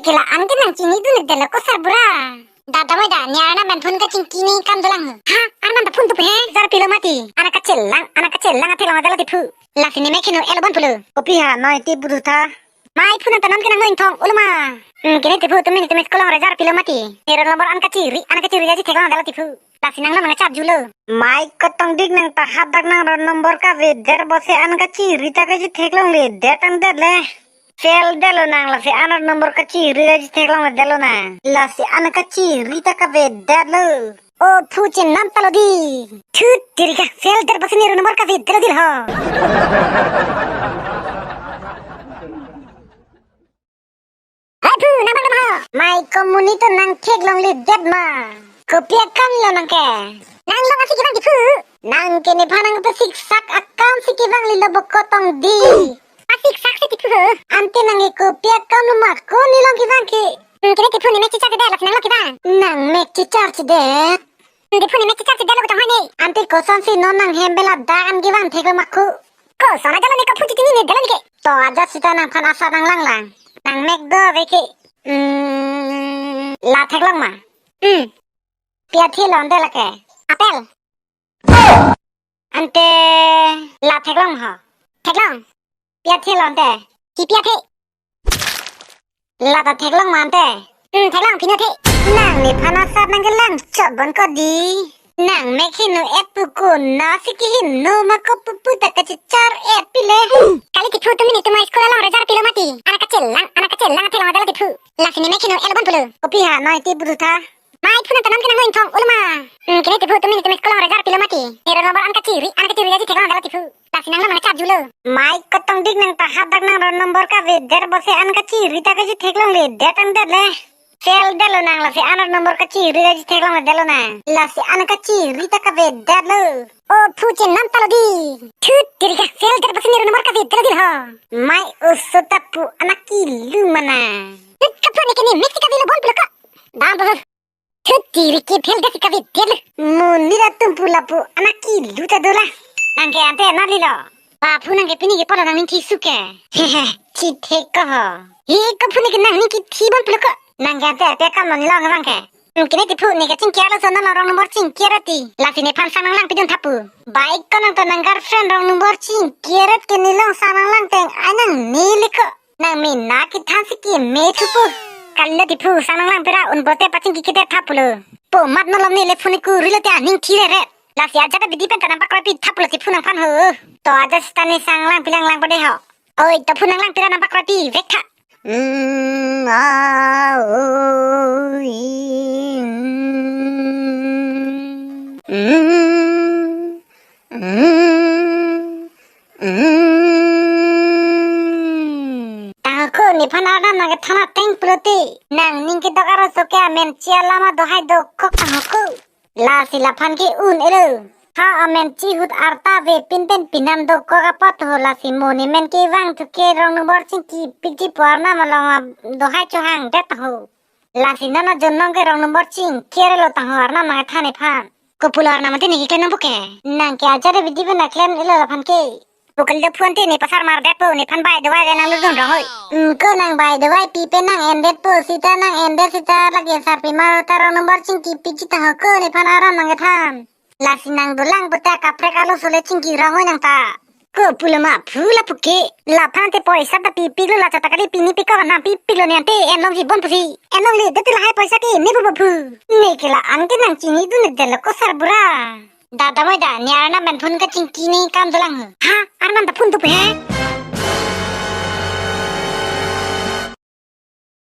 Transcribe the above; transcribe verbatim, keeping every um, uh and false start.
Kela an ke nang chinidunde lo ko sarbura. Dada moi da, ne arnam pen phone kachingki ne kam dolang. Ha, arnam ta phone tup he, jar pilo mati. Anak kachelang, anak kachelang atheklong adalo tiphu. Lasi ne mek heno elo bon pulo. Kopi ha, noi ti pudu tha. Mai phone ta non ke nang noing thong, uluma. Hmm, kene tiphu tumi ne tumi kolong re jar pilo mati. Ne roll number an kachiri, an kachiri aji theklong adalo tiphu. Lasi nang non nang chap julo. Mai kotong dik nang ta hadak nang roll number kavedet bose an kachiri ta kaji theklongle, det tang det le. Fail detlo nang, lasi an roll number kachiri aji theklong detlo nang. Lasi an kachiri ta kavedetlo. O phu chenam talo di. Thut tiri ka fail det bose ne roll number kavedetlo dil ho. Hai phu, nang bang ho. Mai komuni to nang theklongle det ma. Kopi akam lo nang ke. Nang lo kasi kibang tiphu. Nang ke nephan nang pe siksak akam si kibang lilo bo kotong di. Asiksak si tiphu ho. Ante nang ke kopi akam lo ma ko ne long kibang ke. Hmm, kene tiphu ne mek chichar chidet, lasi nang lo kibang. Nang mek chichar chidet. Tiphu ne mek chichar chidet lo kotong hoi ne. Ante kosonsi non nang hem bela da an kibang thek lo ma ko. Koson ajalo ne kaphu chitini ne delo ne ke. To aja sita nangphan asat nang langlang. Nang mek do ave ke. Hmm, la theklong ma. Hmm. Pi athe lo ante lake? Apple. Ante la theklong ho. Theklong. Pi athe lo ante? Kipi athe? La ta theklong ma ante? Hmm, theklong, phi ne athe. Nang nephan asat nang kelang chot bon ko di. Nang mek heno et pu ko, nasi ke heno ma ko pupu ta kachichar et pile. Kali tiphu tumi ne tumi school along re jar pilo mati. Anak kachelang, anak kachelang theklong adalo tiphu. Lasi ne mek heno elo bon pulo. Kopi ha, noi ti pudu tha. Mai phone ta non ke nang noing thong, uluma. Hmm, kene tiphu tumi ne tumi school along re jar pilo mati. Ne roll number an kachiri, an kachiri aji theklong adalo tiphu. Lasi nang non nang chap julo. Mai kotong dik nang ta hadak nang roll number kavedet bose an kachiri ta kaji theklongle, det tang det le. Fail detlo nang, lasi an roll number kachiri aji theklong detlo nang. Lasi an kachiri ta kavedetlo. O phu chenam talo di. Thut tiri ka fail det bose ne roll number kavedetlo dil ho. Mai oso ta pu anak kilu mana. Thut kaphu ne kene mek si kavelo bon pulo ko. Dam bo. Thut tiri ke fail det si kavedetlo. Monit atum pu lapu anak kilu ta dolang. Nang ke ante na lilo. Ba phu nang ke pini ke polo nang ning thi su ke. Hehe, thi thek ko ho. He ko phu ne ke nang ning kithi bon pulo ko. Nang ke ante ate kam non long bang ke. Hmm, kene tiphu ne ke chingkir lo, sono lo roll number chingkir ti. Lasi nephan sang nang lang pidun tha pu. Bai ko nang to nang girlfriend roll number chingkir ke ne long sang nang lang teng ai nang ne le ko. Nang me na kethan si keme thupo. Kali lo tiphu sang nang lang pera un bote pachingki kedet tha pulo. Po mat nolom ne le phone kurilo te aning thi re re. Lasi aja ta bidi pen ta nang pakroipi tha pulo tiphu nangphan ho. To aja sita ne sang lang pilang lang pade ho. Oi, to phu nang lang pera nang pakroipi vek tha. Mm, a, o, i, mm, mm. Mm. Mm. Tangho ko nephan arnam nang kethan ateng pulote. Nang ning kedok arloso ke amen chi alam adohai dokok tangho ko. Lasi laphan ke un-elo. Ha amen chi ahut arta ave pin pen pinam dokok apot ho, lasi mo ne men kevang thu ke roll number chingki pikji pu arnam along adohai chohang det ho. Lasi nana jon nong ke roll number chingkir lo tangho arnam nang kethan nephan. Kopulo arnam ante ne keklem nang puke. Nang ke ajar bidi pen keklem elo laphan ke. Pukal do phone te ne pasar mar det po, nephan bai dawai le nang lutdun rong oi. Hmm, ko nang bai dawai pipe nang endet po, sita nang endet sita lake sarpi mar ta roll number chingki pikji tangho ko nephan arnam nang kethan. Lasi nang dolang puta kaprek arloso le chingki rong oi nang ta. Kopulo ma phu lapu ke. Laphan te poisa ta pipiklo, la chata kali pini pikok nang pipiklo ne ante en longji bon pusi. En longle det te lahai poisa ke ne pu ba phu. Ne ke la-an ke nang chinidunde lo ko sarbura. Dada moi da, ne arnam pen phone kachingki ne kam dolang ho. Ha, arnam ta phone tup he.